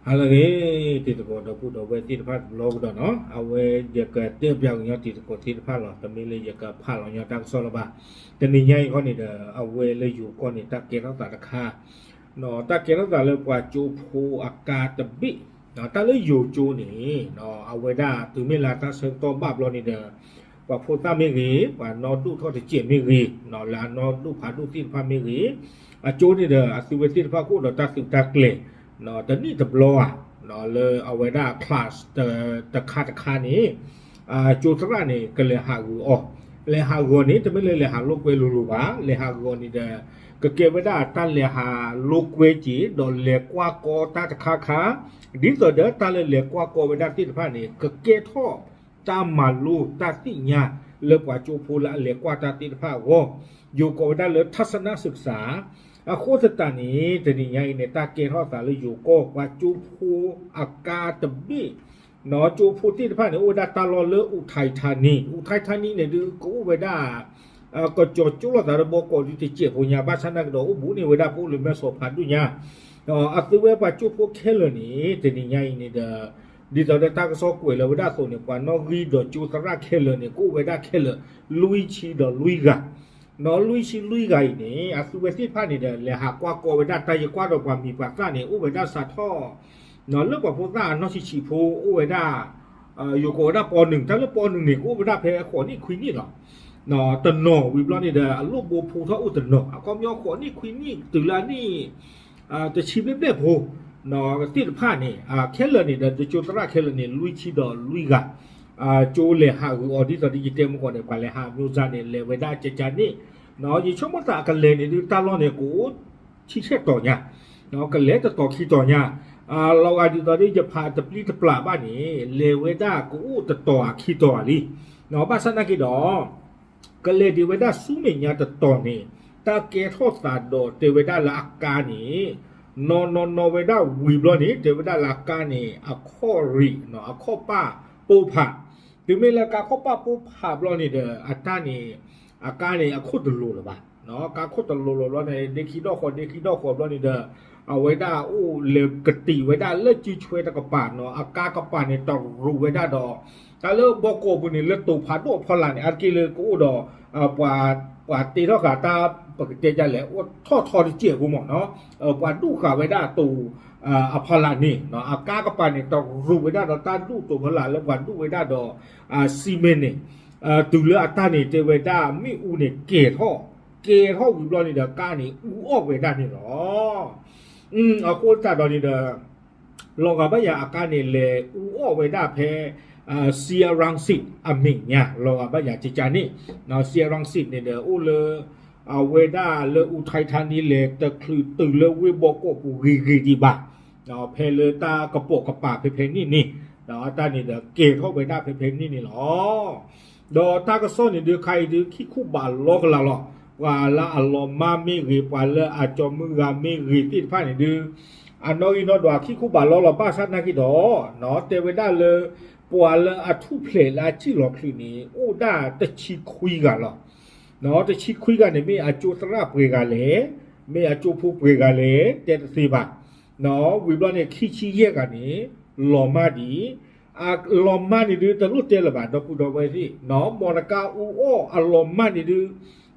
ဟါလၢအဂ့ၤ တံၤသကိးဒီပုၢ်ဒီဝဲၢ်သ့ၣ်တဖၣ်တဘျီကဒီးနီၤ, အဝဲယကတဲပၠးကညီတံၤသကိးသ့ၣ်တဖၣ်လီၤ, တမ့ၢ်လၢယကဖးလီၤညီတၢ်ကစီၣ်လၢၤဘၣ်. တနံၤညါအံၤခီန့ၣ်ဒီး အဝဲလၢယိၤကီၢ်န့ၣ် တၢ်ကဲထီၣ်သးတခါ, တၢ်ကဲထီၣ်သးလၢပှၤကၠိဖိအကါတဘ့ၣ်, တၢ်လၢယိၤကၠိန့ၣ် အဝဲဒၣ်တုၤမ့ၢ်လၢတၢ်ဆၢကတီၢ်ဘၣ်ဘျီန့ၣ်ဒီး ပှၤဖိသၣ်မ့ၢ်ဂ့ၤ, ပှၤနီၢ်ဒိၣ်ထီၣ်တစဲးမ့ၢ်ဂ့ၤ, လၢအနီၢ်ဒိၣ်ဖးဒိၣ်သ့ၣ်တဖၣ်မ့ၢ်ဂ့ၤ, အကၠိန့ၣ်ဒီး အသုဝဲသ့ၣ်တဖၣ်ကအိၣ်ဒီးတၢ်သုးတၢ်ကျဲၤ တနံၣ်တဘျီဧါ, လၢအဝဲဒၣ် class တခါတခါန့ၣ် ကၠိသရၣ်န့ၣ် ကလဲၤဟးဂူာ်အီၤ, လဲၤဟးဂူာ်အီၤန့ၣ် တမ့ၢ်လၢလဲၤဟးလိာ်ကွဲလိၤလိၤဘၣ်, လဲၤဟးဂူာ်အီၤန့ၣ်ဒီး ကကဲဝဲဒၣ်တၢ်လဲၤဟးလိာ်ကွဲက့ၤ ဒီးလဲၤကွၢ်ကီတၢ်တခါခါ, ဒ်သိးဒီးတၢ်လၢလဲၤကွၢ်ကီဝဲဒၣ်သ့ၣ်တဖၣ်န့ၣ် ကကဲထီၣ်တၢ်မၤလိတၢ်သ့ၣ်ညါ လၢပှၤကၠိဖိလၢအလဲၤကွၢ်တၢ်သ့ၣ်တဖၣ်အဂီၢ်, ယိၤကိးဝဲဒၣ်လၢ ทัศนศึกษา. အဃိသတးန့ၣ် တနံၤညါအံၤန့ၣ် တၢ်ကဲထီၣ်သးလၢယိၤကီၢ် ပှၤကၠိဖိအကါတဘ့ၣ်, ကၠိဖိသ့ၣ်တဖၣ်န့ၣ် အိၣ်ဝဲဒၣ်တၢ်လီၢ်လၢ อุทัยธานี, อุทัยธานี န့ၣ်ဒုး ကအိၣ်ဝဲဒၣ် ကစီၤကၠိလိာ်သးဒီးဘီကီးဒုးတစဲးဖိညါ, ဘၣ်ဆၣ်သနာ်က့ဒီး အိၣ်ဘူးန့ၢ်ဝဲဒၣ်ပအိၣ်လၢမဲၢ်ဆီးဖးဒိၣ်ညါ, အသုဝဲပှၤကၠိဖိခဲလၢာ်န့ၣ် တနံၤညါအံၤန့ၣ်ဒီး ဒ်သိးဒီးတၢ်ကစီၣ်ကွဲးလၢၤဝဲဒၣ်အသိးန့ၣ် ပှၤနီၣ်ဂံၢ်ဒီးကၠိသရၣ်ခဲလၢာ်န့ၣ် ကအိၣ်ဝဲဒၣ်ခဲလၢာ် လွံၢ်ဆံဒီးလွံၢ်ဂၤ, ဒီးလွံၢ်ဆံလွံၢ်ဂၤအံၤန့ၣ် အသုဝဲသ့ၣ်တဖၣ်န့ၣ်ဒီး လဲၤဟးကွၢ်ကီဝဲဒၣ်တၢ်ယကွၢ်ဒီးပှၤမံၤပှၤသၣ်န့ၣ် အိၣ်ဝဲဒၣ်စးထီၣ် လၢပှၤဖိသၣ်အနီၢ်ဆံးဆံးဖိ အိၣ်ဝဲဒၣ် ယိၤကိးဝဲဒၣ် ပီၣ်နုၣ်, တၢ်လၢ ပီၣ်နုၣ် န့ၣ် ကအိၣ်ဝဲဒၣ်ဖဲဃိးနံၣ်ခွံနံၣ်လီၤ. တနီၤဝံၤဘျီန့ၣ်ဒီး အလိၣ်ဘိဖိထီၣ်အိၣ်တနီၤ, အခီပညီဃိးနံၣ်ခွံနံၣ်တုၤလၢအနံၣ် တဆံဘျဲၣ်ဘျဲၣ်ဖိ သ့ၣ်တဖၣ်န့ၣ် ခဲလၢာ်န့ၣ်ဒီး ကၠိသရၣ်ခဲလၢာ်န့ၣ် လွံၢ်ဆံဒီးလွံၢ်ဂၤ ကၠိလဲၤဟးဂုာ်အီၤ ဒ်သိးဒီးယတဲမုၢ်ကီးန့ၣ် ပှၤလဲၤဟး မျိုးစား န့ၣ် လဲၤဝဲဒၣ်ကကန့ၣ်, ယဆိကမိၣ်သးအကလဲၤန့ၣ်ဒုး တၢ်လီၢ်န့ၣ် ကအိၣ်ဆံဆဲၣ်တီၤညါ, ကလဲၤတတီၤခံတီၤညါ, လီၤဂာ်ဒ်သိးဒီးယဖးတပျံၤတပျၢ်ဘၣ်န့ၣ် လဲၤဝဲဒၣ်ကအိၣ်တတီၤဧါခံတီၤဧါလံ, ဘၣ်ဆၣ်သနာ်က့ဒီး ကလဲၤဒံးဝဲဒၣ်ဆူမဲာ်ညါတတီၤန့ၣ် တၢ်ကဲထီၣ်သးဒီးတဲဝဲဒၣ်လၢအကါန့ၣ် နီၢ်နီၢ်နီၢ်ဝဲဒၣ်ဝံၤဘျီန့ၣ် တဲဝဲဒၣ်လၢအကါန့ၣ် အခီၣ်ရံၣ် အခီၣ်ပၣ်ပိၢ်ဖး, တုၤမ့ၢ်လၢကါခီၣ်ပၣ်ပိၢ်ဖးဘျီန့ၣ်ဒီး အတၢ်န့ၣ် အကါန့ၣ် အခိၣ်တလိၤလၢၤဘၣ်, ကါခိၣ်တလိၤလီၤဘျီန့ၣ် ဒ့ခံဒီၣ်ဃီၤ ဒ့ခံဒီၣ်ဃီၤဘျီန့ၣ်ဒီး အဝဲဒၣ်အိၣ်လဲၤကတံာ်ဝဲဒၣ်လၢစုဆွဲတကပၤနီၤ, အကါကပၤန့ၣ် တရူးဝဲဒၣ်ဒီး တၢ်လၢဘီကီးပူၤန့ၣ် လၢတိၤဖးဒိၣ်အဖီလာ်န့ၣ် အါတက့ၢ်လၢကအိၣ်ဒီး ပှၤတ့ထီၣ်ဃာ်တၢ် ပကတဲဒ်လဲၣ် အိၣ်ထီၣ်ထီတစဲးဖိမ့ၢ်နီၤ, ပှၤဒူၣ်ဃာ်ဝဲဒၣ်တိၤအဖီလာ်န့ၣ် အကါကပၤန့ၣ် တရူးဝဲဒၣ်ဒီးတၢ်ဒူၣ်တိၤဖီလာ်လၢပှၤဒူၣ်ဝဲဒၣ်ဒီး စံမ့ၢ်န့ၣ် တုၤလၢအတၢ်န့ၣ်တဲဝဲဒၣ်မ့ၣ်အူန့ၣ်ကဲၤထီၣ်, ကဲၤထီၣ်ဝံၤဘျီန့ၣ်ဒီး ကါန့ၣ်အူအီၣ်ဝဲဒၣ်န့ၣ်လီၤ. အဃိသတးဒီးန့ၣ်ဒီး လီၤဂာ်ဘၣ်ယၤအကါန့ၣ် လဲၤအူအီၣ်ဝဲဒၣ်ဖဲ Siaransit အမဲာ်ညါ လီၤဂာ်ဘၣ်ယၤကကန့ၣ်, Siaransit န့ၣ်ဒီး အိၣ်လၢ အဝဲဒၣ်လၢ Uthai Thani လဲၤတချုးတုၤလၢဝ့ၢ်ဘီကီးပူၤဂ့ၤဂ့ၤဒံးဘၣ်, ဖဲလၢတၢ်ကပိာ်ကပၤဖဲဖဲန့ၣ်န့ၣ်, တၢ်န့ၣ်ဒီးကဲၤထီၣ်ဝဲဒၣ်ဖဲဖဲန့ၣ်န့ၣ်လီၤ. ဒီးတၢ်ကစီၣ်န့ၣ်ဒုး ခါအံၤဒုး ခံခူဘးလီကလးလီၤ. ပှၤလၢအလီၤမၢ်မ့ၢ်ဂ့ၤ, ပှၤလၢအကၠီမုၢ်ဂၤမ့ၢ်ဂ့ၤသ့ၣ်တဖၣ်န့ၣ်ဒုး အနီၣ်ဂံၢ်နီၣ်ဒွးခံခူဘးလီလီၤ. ဘၣ်ဆၣ်သနာ်က့ဒီး တဲဝဲဒၣ်လၢ ပှၤလၢအထူၣ်ဖျဲးလၢအစံၣ်လီၤချုးန့ၣ် အိၣ်ဒၣ်တဆံခွံဂၤလီၤ. တဆံခွံဂၤန့ၣ် မ့ၢ်အကၠိသရၣ်ပှဲၤဂၤလဲၣ်, မ့ၢ်အကၠိဖိပှဲၤဂၤလဲၣ် တဲတသ့ဘၣ်. ဝံၤဘျီန့ၣ် ခံဆံယဲၢ်ဂၤန့ၣ် လီၤမၢ်ဒံး အလီၤမၢ်န့ၣ်ဒုး တလိၣ်တဲလၢၤဘၣ် ဒီပုၢ်ဒီဝဲၢ်သ့ၣ်, မ်နကါအူအီၣ်အလီၤမၢ်န့ၣ်ဒုး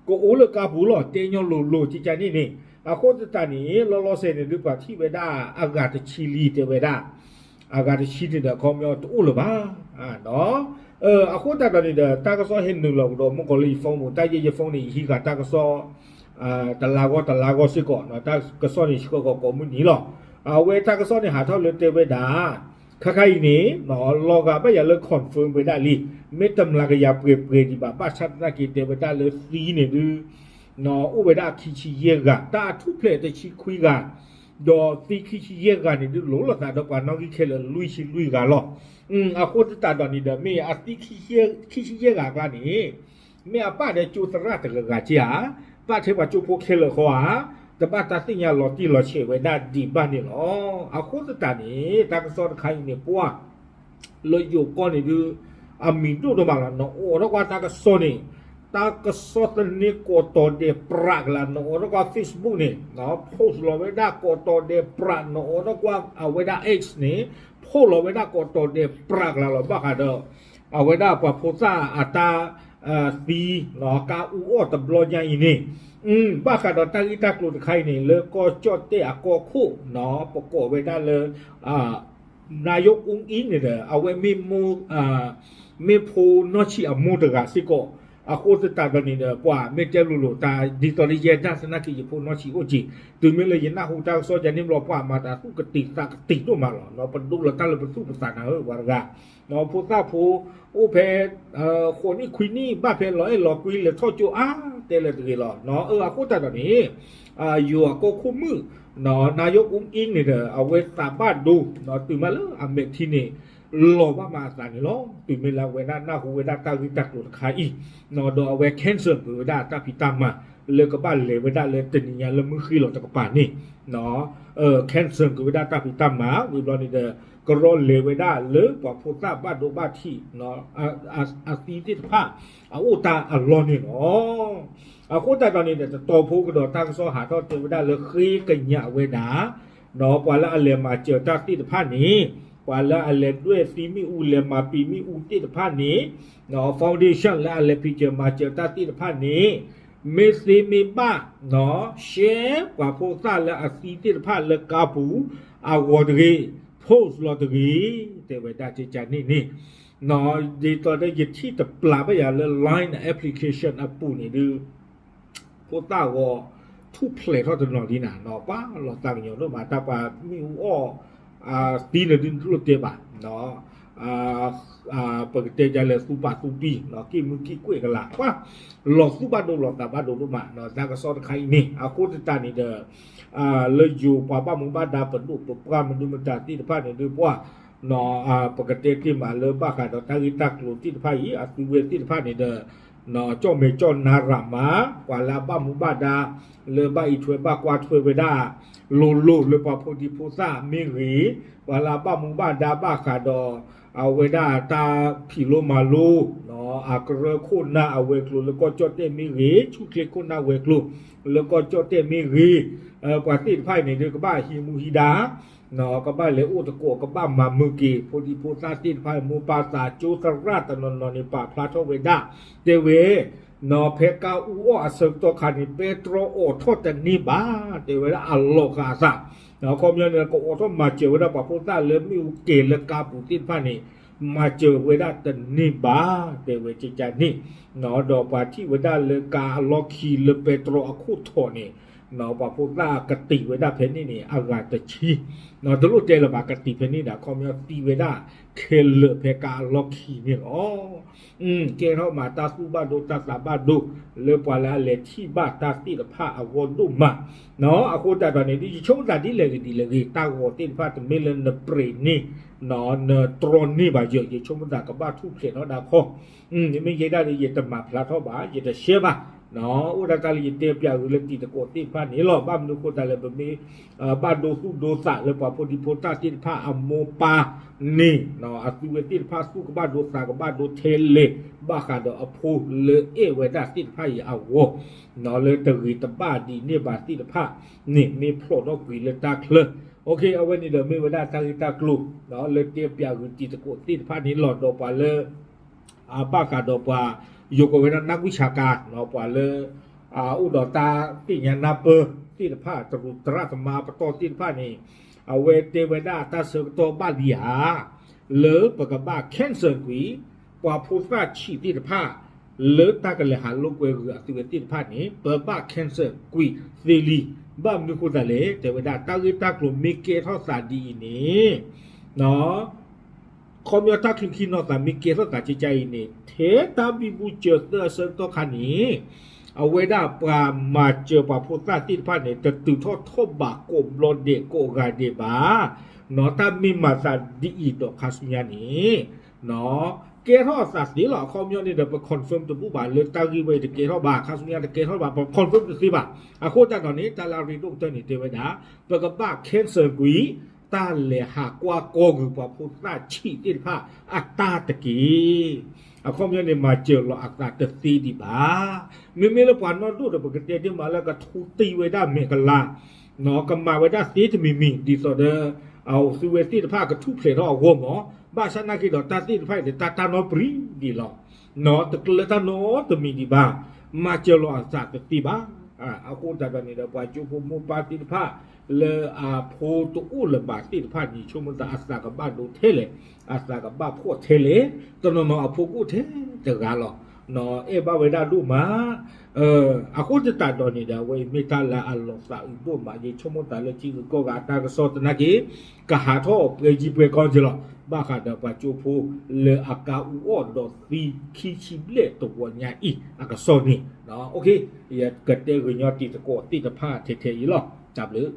ကအိၣ်လၢကါပူၤလီၤ တဲညီလိၤလိၤကကန့ၣ်န့ၣ်. အဃိသတးန့ၣ် လီၤလီၤဆဲးန့ၣ်ဒုး ပှၤထံၣ်ဝဲဒၣ်အဂၤတဆံလံ တဲဝဲဒၣ် အဂၤတဆံန့ၣ်ဒီး အခီပညီတအိၣ်လၢၤဘၣ်. အဃိသတးဒီးန့ၣ်ဒီး တၢ်ကစီၣ်ဟဲနုာ်လီၤကဒီး မုၢ်ကီးလၢယ phone ပူၤ တၢ်ယဲၢ်ယ phone န့ၣ် ယဟံးဃာ်တၢ်ကစီၣ် တလါဂီၢ်တလါဂီၢ်စ့ၢ်ကီး, တၢ်ကစီၣ်န့ၣ် ဆှၢဃီၤကိးမုၢ်နံၤလီၤ. အဝဲတၢ်ကစီၣ်န့ၣ် ဟးထီၣ်လၢတဲဝဲဒၣ် ခါခါအံၤန့ၣ် လီၤဂာ်ဘၣ်ယၤလၢ confirm ဝဲဒၣ်လံ, မ့ၢ်တမျးကယၤပှဲၤပှဲၤဒံးဘၣ်, ဘၣ်ဆၣ်သနာ်က့ တဲဝဲဒၣ်လၢသံန့ၣ်ဒုး အိၣ်ဝဲဒၣ်ခံဆံယဲၢ်ဂၤ, တၢ်အထူၣ်ဖျဲးတဆံခွံဂၤ, ဒီးသံခံဆံယဲၢ်ဂၤန့ၣ်ဒုး လိၤလိာ်သးဒီးပှၤနီၣ်ဂံၢ်ခဲလၢာ် လွံၢ်ဆံလွံၢ်ဂၤလီၤ. အဃိသတးဒီးန့ၣ်ဒီး မ့ၢ်အသံခံဆံယဲၢ်ဂၤအကျါန့ၣ် မ့ၢ်အပၣ်ဒီးကၠိသရၣ်တဂၤဂၤဧါ, ပၣ်ထဲပှၤကၠိဖိခဲလၢာ်ဃီဧါ, တဘၣ်တၢ်သ့ၣ်ညါလီၤတံၢ်လီၤဆဲးဝဲဒၣ်ဒံးဘၣ်န့ၣ်လီၤ. အဃိသတးန့ၣ် တၢ်ကစီၣ်တခါအံၤန့ၣ် ပှၤ လၢယိၤကီၢ်န့ၣ်ဒုး အမံၤဒိၣ်ဒိၣ်မးလီၤ. နအိးထီၣ်ကွၢ်တၢ်ကစီၣ်န့ၣ် တၢ်ကစီၣ်သန့ကိးတီၤဒဲးပြးကလာ် နအိးထီၣ်ကွၢ် Facebook န့ၣ် post လီၤဝဲဒၣ်ကိးတီၤဒဲးပြး နအိးထီၣ်ကွၢ်အဝဲဒၣ် X န့ၣ် post လီၤဝဲဒၣ်ကိးတီၤဒဲးပြးကလာ်လီၤ ဘၣ်ဃးဒီး အဝဲဒၣ်ပှၤဖိသၣ်အတၢ်သံ ကါအူအီၣ်တဘျီညါအံၤန့ၣ် ဘၣ်ဃးဒီးတၢ်ဂ့ၢ်တၢ်ကျိၤတခါအံၤန့ၣ် လၢကီၢ်ကၠီၣ်တဲၣ်အကီၢ်ခိၣ် ပကိးဝဲဒၣ်လၢ နါယိၣ်အူအံၤန့ၣ်ဒီး အဝဲမ့ၢ် မ့ၢ်ဖိနီၢ်ဆံးအမိၢ်တဂၤစ့ၢ်ကီး အဃိသတးဒီးန့ၣ်ဒီး ပှၤမ့ၢ်တဲလိၤလိၤတၢ် ဒ်သိးလၢယဲဒၣ်သနာ်က့ ယဖိနီၢ်ဆံးအိၣ်က့ၤ တုၤမ့ၢ်လၢယနၢ်ဟူတၢ်ကစီၣ်ယၤန့ၣ်ဘျီ ပှၤမၤတၢ်သူၣ်ကတံာ်သးကတံာ်ဒိၣ်မးလီၤ. ပဒိးလီၤတၢ်လၢပသူၣ်ပသးနၤဧၢ ပှၤတဂၤ ဖိသၣ်ဖိ အိၣ်ဖဲ ဃိးနံၣ်ခွံနံၣ် ဘၣ်ဖဲလီၤအဲၣ်လီၤကွံလဲၤထီၣ်ကၠိအါ တဲလၢတဂ့ၤလီၤ. အဃိသတးဒီးန့ၣ် ယိၤအကီၢ်ခိၣ်မုၣ် နါယိၣ်အူအံၤန့ၣ်ဒီး အဝဲသးဘၣ်ဒိ တုၤမးလၢအမဲာ်ထံန့ၣ် လီၤဘၣ်မးအသးန့ၣ်လီၤ. တုၤမ့ၢ်လၢအဝဲဒၣ်နၢ်ဟူဝဲဒၣ်တၢ်ဂ့ၢ်တၢ်ကျိၤတခါအံၤ ဒီးအဝဲ cancel ကွံာ်ဝဲဒၣ်တၢ်ဖံးတၢ်မၤ လၢကဘၣ်လဲၤဝဲဒၣ်လၢတနံၤညါလၢမုၢ်ဃ့ၢ်လီၤတကပၤန့ၣ် cancel ကွံာ်ဝဲဒၣ်တၢ်ဖံးတၢ်မၤ ဝံၤဘျီန့ၣ်ဒီး ကရီလဲၤဝဲဒၣ်လၢပှၤဖိသၣ်ဘၣ်ဒိဘၣ်ထံး အသံသ့ၣ်တဖၣ် အအိၣ်တၢ်အလီၢ်န့ၣ်လီၤ. အဃိသတးဒီးန့ၣ်ဒီး တတီၤဖိကဒီးတၢ်ကစီၣ်ဟးထီၣ်တဲဝဲဒၣ်လၢဃ့ကညးဝဲဒၣ် ပှၤလၢအလဲၤမၤစၢၤတၢ်သ့ၣ်တဖၣ်န့ၣ် ပှၤလၢအလဲၤဒွဲၣ်သံမ့ၣ်အူ လဲၤမၤပံာ်မ့ၣ်အူသ့ၣ်တဖၣ်န့ၣ် foundation လၢအလဲၤဖံးစၢၤမၤစၢၤတၢ်သ့ၣ်တဖၣ်န့ၣ် မ့ၢ်သ့မ့ၢ်ဘၣ် share ပှၤဖိသၣ်လၢအသံသ့ၣ်တဖၣ်လၢကါပူၤ အဂီၤတဂ့ၤ post လီၤတဂ့ၤ တဲဝဲဒၣ်ကကန့ၣ်န့ၣ် ဒ်သိးဒီးယထံၣ်တပျးဘၣ်ယၤလၢ Line application အပူၤန့ၣ်ဒုး ဖိသၣ်ဂီၤ ထူၣ်ဖျဲးထီၣ်တနီၤလံနၤ ပှၤလီၤသးကညီၤဒိၣ်မး တၢ်ပှၤမ့ၣ်အူအီၣ် သံန့ၣ်ဒုးတလိၣ်တဲဘၣ် ပကတဲဒ်လဲၣ် သူပာ်သူပံၤ က့ၣ်မုၢ်က့ၣ်ကွဲၣ်ကလာ် ပှၤလီၤသူၣ်ဘၣ်ဒိလီၤသးဘၣ်ဒိဒိၣ်မး တၢ်ကစီၣ်တခါအံၤန့ၣ် အဃိသတးန့ၣ်ဒီး လၢယိၤပှၤဘၣ်မူဘၣ်ဒါပဒိၣ်ပပှၢ်မနုၤမတၤသ့ၣ်တဖၣ်န့ၣ်ဒုးပှၤ ပကတဲတ့ၢ်မးလၢဘၣ်ဃးဒီးတၢ်ဂ့ၢ်တၢ်ကျိၤသ့ၣ်တဖၣ်အံၤ အသုဝဲသ့ၣ်တဖၣ်န့ၣ်ဒီး ကၠီၣ်မဲာ်ကၠီၣ်နါရၤမး ပှၤလၢအဘၣ်မူဘၣ်ဒါ လၢဘၣ်အံးထွဲဘၣ်ကွၢ်ထွဲဝဲဒၣ် လိၤလိၤလၢပှၤဖိဒံဖိသၣ်မ့ၢ်ဂ့ၤ, ပှၤလၢအဘၣ်မူဘၣ်ဒါဘၣ်ဃးဒီး အဝဲဒၣ်တၢ်ဖံးလိမၤလိ အကရၢခိၣ်နၢ်အဝဲၤကျိၤလၢကီၢ်ကၠီၣ်တဲၣ်မ့ၢ်ဂ့ၤ, ဆူၣ်ချ့ခိၣ်နၢ်ဝဲၤကျိၤ လၢကီၢ်ကၠီၣ်တဲၣ်မ့ၢ်ဂ့ၤ, ပှၤသ့ၣ်တဖၣ်အံၤန့ၣ်ဒီး ကဘၣ်ဟံးမူဟံးဒါ ကဘၣ်လဲၤအိၣ်သကိး ကဘၣ်မၤမုာ်က့ၤ ဖိဒံဖိသၣ်သ့ၣ်တဖၣ် မိၢ်ပၢ်သးကၠိသရၣ်တနီၤနီၤန့ၣ် ပာ်ဖျါထီၣ်ဝဲဒၣ် တဲဝဲ ဖဲကါအူအီၣ်အဆၢကတီၢ်ခါန့ၣ် ပဲတြီအိးထီၣ်တန့ၢ်ဘၣ် တဲဝဲဒၣ်အလီၤဃာ်အသး အခီပညီန့ၣ် ကအိးထီၣ်မၤစၢၤဝဲဒၣ်ပှၤဖိသၣ်လၢမ့ၣ်အူကဲၤလၢကါပူၤသ့ၣ်တဖၣ်န့ၣ် မၤစၢၤဝဲဒၣ်တန့ၢ်ဘၣ် တဲဝဲကကန့ၣ် ဒီးပှၤထံၣ်ဝဲဒၣ်လၢကါအလီၢ်ခံလၢပဲတြီအခိၣ်ထီးန့ၣ် ပှၤဖိသၣ်ကတံာ်ဝဲဒၣ်ဖဲန့ၣ်န့ၣ် အဂၤတဆံ တလိၣ်တဲလၢၤဘၣ် ကတံာ်ဖဲန့ၣ်ဒီး အခီပညီသံဝဲဒၣ်ခဲလၢာ်ဖဲကါအလီၢ်ခံန့ၣ်လီၤ. ကဲထီၣ်မးတၢ်သူၣ်ဘၣ်ဒိတၢ်သးဘၣ်ဒိ လၢပှၤလၢအလဲၤထံၣ်ဘၣ်တၢ်သ့ၣ်တဖၣ်အဂီၢ်ဒိၣ်မး အဃိသတးဒီးန့ၣ် ယဆိကမိၣ်သးဒ်လဲၣ်ဂ့ၤဒ်လဲၣ်ဂ့ၤ တၢ်ဂီၤသ့ၣ်တဖၣ်တမ့ၢ်လၢနပြဲးန့ၢ် နတြီန့ၢ်ဘၣ်ယဲ ယဆိကမိၣ်သးကဘၣ်ထူၣ်ဖျဲးထီၣ်ဒၣ်ခီ မ့မ့ၢ်ယဲဒၣ်ဒီးယတမၤဖျါထီၣ်ဘၣ် ယတရှဲဘၣ် အိၣ်ဒၣ်တၢ်လၢယတဲပၠးဂ့ၤလၢတံၤသကိးသ့ၣ်တဖၣ်န့ၣ်လီၤ. ဘၣ်မနုၤဃိသတးလဲၣ် ပမ့ၢ် ဘၣ်ဒိသူၣ်ဒိသးလၢပှၤဖိဒံဖိသၣ်သ့ၣ်တဖၣ်အမိၢ်ပၢ်န့ၣ် အသုဝဲသ့ၣ်တဖၣ်သူၣ်ကဘၣ်ဒိသးကဘၣ်ဒိထဲလဲၣ် ဘၣ်ဃးဒီးအဖိလၢအဲၣ်ဝဲဒၣ်သ့ၣ်တဖၣ်အံၤအဂီၢ် လၢတဂ့ၤတဘၣ်ဒ်န့ၣ်ဘၣ်သ့ၣ်တဖၣ်န့ၣ် မ့ၢ်ဖျိးထီၣ်ကွံာ်လၢတၢ်ချၢ အဝဲန့ၣ်ဒီးမ့ၢ်ဝဲဒၣ်တၢ်ဂ့ၢ်တၢ်ကျိၤ လၢတဲပၠးဂ့ၤတံၤသကိးသ့ၣ်တဖၣ်န့ၣ်လီၤ. ဒီးပှၤလၢ အဘၣ်ဃးဒီးပှၤ ယိၤကိးဝဲဒၣ် နၢ်ကွံၢ်ဆါကၤ ပှၤလၢ အိၣ်ဒီးတၢ်သ့ၣ်ညါနၢ်ပၢၢ်သ့ၣ်တဖၣ် တရူးသရၣ်သမါပတီၢ်သ့ၣ်တဖၣ်န့ၣ် အဝဲတဲဝဲဒၣ်တၢ်ဆၢကတီၢ်ဘၣ်လံဧါ လၢပကဘၣ် cancel ကွံာ် ပှၤဖိသၣ်ဆံးသ့ၣ်တဖၣ် လၢတၢ်ကလဲၤဟးလိာ်ကွဲဂုာ်အသုဝဲသ့ၣ်တဖၣ်န့ၣ် ပဘၣ် cancel ကွံာ်သ့လံ. ဘၣ်မနုၤဃိသတးလဲၣ် တဲဝဲဒၣ် တၢ်ဂ့ၢ်တၢ်ကျိၤမ့ၢ်ကဲထီၣ်သးဒ်အံၤန့ၣ် ခီပညီတၢ်ချုးခံနီၢ်သးမ့ၢ်ကဲထီၣ်သးကကါအံၤန့ၣ် ထဲတၢ်ဘံဘူစၢၤသၢအဆၢကတီၢ်ခါန့ၣ် အဝဲဒၣ်ပှၤမၤစၢၤပှၤဖိသၣ်သ့ၣ်တဖၣ်န့ၣ် တတုၤထီၣ်ထီၣ်ဘးကိးဘျီဒဲးကိးဂၤဒဲးဘၣ်. တၢ်မ့ၢ်မၤသးဒ်အံၤဒီးခါဆူညါန့ၣ် ကဲထီၣ်အသးသ့လီၤ. အခီပညီန့ၣ်ဒီး ပ confirm တဘူၣ်ဘၣ်လၢတၢ်ဂ့ၢ်ဝဲအံၤတကဲထီၣ်ဘၣ် ခါဆူညါတကဲထီၣ်ဘၣ် ပ confirm တသ့ဘၣ်. အဃိသတးဒီးန့ၣ် တၢ်လၢအရ့ဒိၣ်ကတၢၢ်န့ၣ်တဲဝဲဒၣ် ပကဘၣ် cancel ကွံာ် တၢ်လဲၤဟးကွၢ်ကီၢ်ဂုာ်ပှၤဖိသၣ်ဆံးသ့ၣ်တဖၣ်အတၢ်တက့ၢ်. အခီပညီန့ၣ် မၤစၢၤလီၤအသးတသ့ဒံးဘၣ်. မ့မ့ၢ်လၢပှၤနီၢ်ဒိၣ်ဒီး ပကတဲဒ်မးလၢကထူတံၢ်ဝဲဒၣ်မဲာ်ကလၤ, ကမၤဝဲဒၣ်သ့တမံၤမံၤ ဒ်သိးဒီး အအိၣ်သုဝဲသ့ၣ်တဖၣ်ကထူၣ်ဖျဲးထီၣ်အဂီၢ်မး, ဘၣ်ဆၣ်နာ်က့ဒီး တၢ်သ့ၣ်တဖၣ်အံၤန့ၣ် တၢ်တၢ်နီတမံၤဒံးလီၤ. တကျၢၤတၢ်နီတမံၤဒံးဘၣ်, မၤစၢၤလီၤအသးတသ့ဘၣ်. အဃိသတးဒီးန့ၣ်ဒီး ပှၤကၠိဖိမိၢ်ပၢ်သ့ၣ်တဖၣ် လၢအဖိတအိၣ်လၢၤဘၣ်သ့ၣ်တဖၣ်န့ၣ် ဆိကမိၣ်သးအသးကဘၣ်ဒိထဲလဲၣ်, အသးကဘၣ်ဖှီၣ်ထဲလဲၣ်, တနီၤနီၤအဖိကအိၣ်ထဲတဂၤလီၤ. အဲၣ်ဘၣ်ဝဲဒၣ်ဒိၣ်မး. အဃိသတးဒီးန့ၣ်ဒီး အဝဲအံၤမ့ၢ်တၢ်လၢအလီၤသးအုးဒိၣ်မး, ယဆိကမိၣ်သးလၢထံဂုၤကီၢ်ဂၤအတၢ်ကစီၣ်သနာ်က့ ကဟးထီၣ်ပှဲၤယံၤပှဲၤကီက့ၤလီၤ. ဘၣ်ဃးဒီးပှၤကၠိဖိလၢအကါအူအီၣ်ဒီးသံခံဆံဘျဲၣ်တဝီညါအံၤအကစီၣ်န့ၣ်, ယကတဲဂ့ၤညီတံၤသကိးသ့ၣ်တဖၣ်ထဲထဲအံၤလီၤ. တၢ်ဘျုး